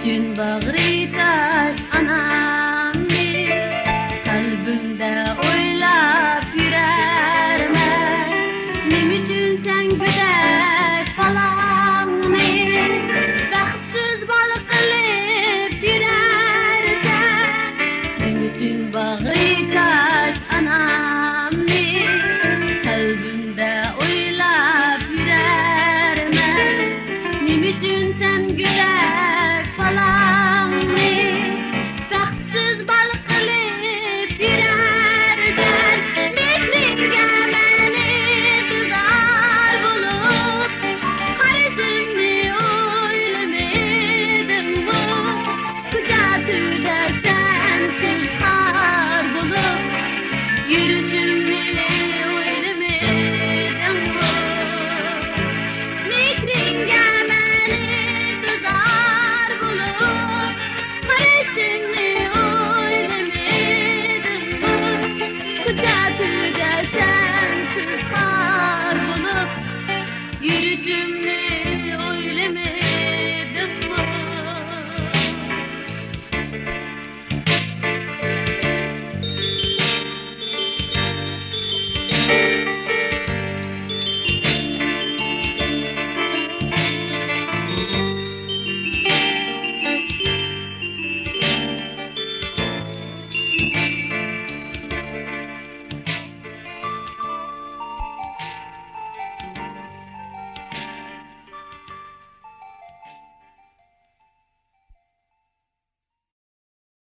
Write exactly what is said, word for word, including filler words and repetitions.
ئۈچۈن باغرى تاش ئانامنى قەلبىمدە ئويلاپ يۈرەرمەن. نېمە ئۈچۈن سەن گۆدەك بالاڭنى بەختسىز بالا قىلىپ يۈرەرسەن؟ نېمە ئۈچۈن باغرى تاش ئانامنى قەلبىمدە ئويلاپ يۈرەرمەن؟ نېمە ئۈچۈن سەن گۆدەك بالاڭنى بەختسىز بالا قىلىپ يۈرەرسەن؟ مېھرىڭگە مەن ئىنتىزار بولۇپ، قارىشىمنى ئويلىمىدىڭمۇ؟ كوچا تۈۋىدە سەنسىز خار بولۇپ، يۈرۈشۈمنى ئويلىمىدىڭمۇ؟ مېھرىڭگە مەن ئىنتىزار بولۇپ، قارىشىمنى ئويلىمىدىڭمۇ؟ كوچا تۈۋىدە سەنسىز خار بولۇپ، يۈرۈشۈمنى